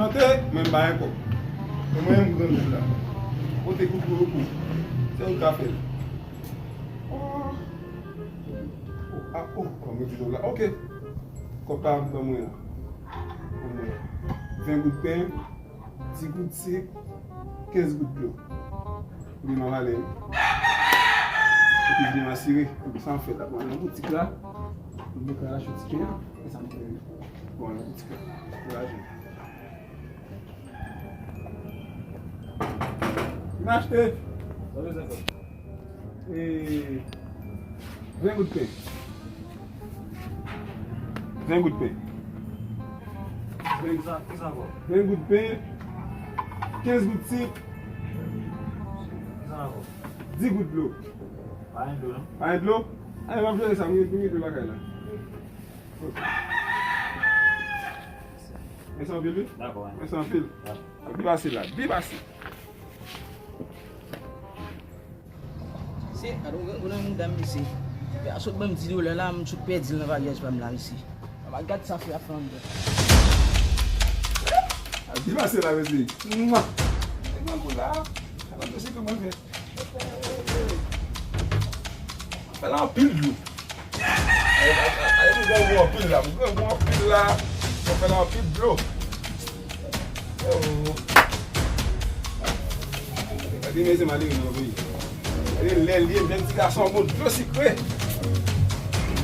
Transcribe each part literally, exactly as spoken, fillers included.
Chante, men m pa gen kòb. E mwen menm, m grangou la. Kote kout pou yo kou. Se ou k ka fè l. Oh. Oh, ah, oh, kòm yo di nou la. Ok. Kòb pa ban mwen la. Ban mwen la. Ven goud pen, dis goud sik, kenz goud dlo. Vin nan vale wi. Epi vin asire. Epi sa m fè la, mwen nan boutik la. Mwen ka achte ti pen an. E sa m fè. Bon, nan boutik la. Pou lajan. M achte. E, ven goud pen. Ven goud pen. Ven, ven goud pen. Kenz goud sik. Dis goud dlo. Pa gen dlo, non? Pa gen dlo? Ay, m ap jere sa, m gen, m gen dlo lakay la. Ok. Mèsi anpil, wi. Dakò, wi. Mèsi anpil. Dakò. Byen pase la, byen pase. Se, gade, ou, ou nan mouda m, mesye. Epi a sot ban m dis dola la, m sot pèdi l nan valyèz pa m la, mesye. Gad sa fè ap fè anndan. A, byen pase la, mesye. Mwa. E grangou la. Gade mesye kòman l fè. Fè la anpil dlo. Ay, ay, ay, ay, m grangou anpil la, m grangou anpil la. Mwen fè la anpil dlo. Oh. Gade mesye malere nan peyi. Gade lè l ye, menm ti gason bon dlo sikre.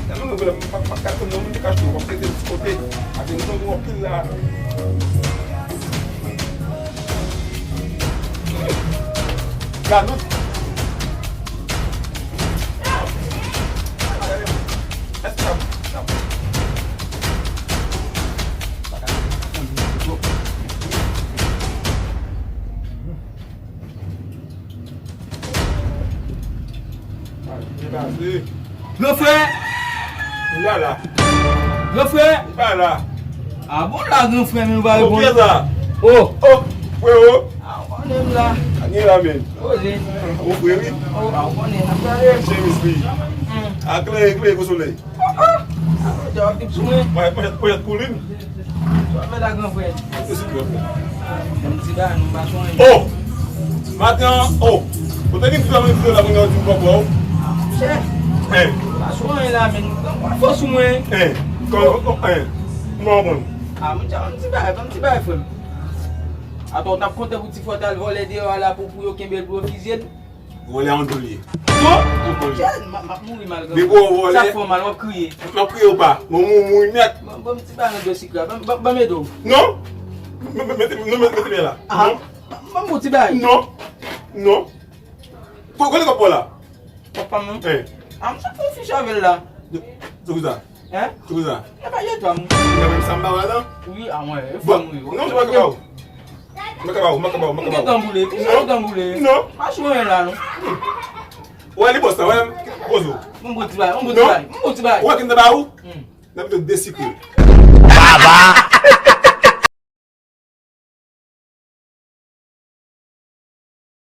Tèlman nou vle, m pa, pa ka konn nan moun ki ka achte, w ap rete ti kote. Ate nou tankou anpil la. Gad nou. Èske sa, sa. Gran frè! M pa la. Gran frè! M pa la. A bon la, gran frè, men ou pa reponn. Kiyès sa? Oh! Oh! Frero! A, ou konnen m la. A, gen la, men. Poze. Ou freri? Oh, a, ou konnen, n ap pale. Chemise li. Hmm. A klere, klere kou solèy. Oh, oh! A, w ap trip sou mwen. Mwen, mwen, mwen koulin. Sa w ap fè la, gran frè? Mwen se gran frè. Fè m ti bagay, non, m pa sou anyen. Oh! Maten an, oh! Ou te gen ti bagay, ti bagay la, kounye a w di m kòb ou. Chè. Hein. M pa sou anyen la, men. Pran fò sou mwen. Hein. Kòman, hein. Kòman w konn? A, m di, m ti bagay, m ti bagay, frè m. Atò, w t ap kontan pou ti frè w t al vòlè deyò a la pou, pou yo kenbe l, pou yo fizye l? Vòlè a yon dòl ye. Non! Jèn, m ap, m ap mouri mal, granmoun. Depi w vòlè. Sa k fè w mal, w ap kriye. M ap kriye ou pa. Mwen, mwen mouri nèt. Ban, ban m ti bagay nan dlo sikre a. Ban, ban, ban m ede w. Non! M, m, mete, non, mete, mete men la. Ah. Non. Ban, ban m yon ti bagay. Non! Non! Ko-, kote kòb pa w la? Kòb pa m nan? Eh. Ah, m sot fè yon fiche avè l la. Se pou sa? Hein? Se pou sa? E pa je twa m. Mwen menm sa m pa wè la. Wi, a mwen, e fò m wi. Non, se pa ka ba ou. M pa ka ba ou, m pa ka ba ou, m pa ka ba ou. M gentan boule, pi sa gentan boule. Non. Pa sou anyen la, non. Ou wè li bòs la, wè, poze w. M bon ti bagay, m bon ti bagay, m bon ti bagay. Ou wè ki m te ba ou? Hmm. N ap de sikre. Baba!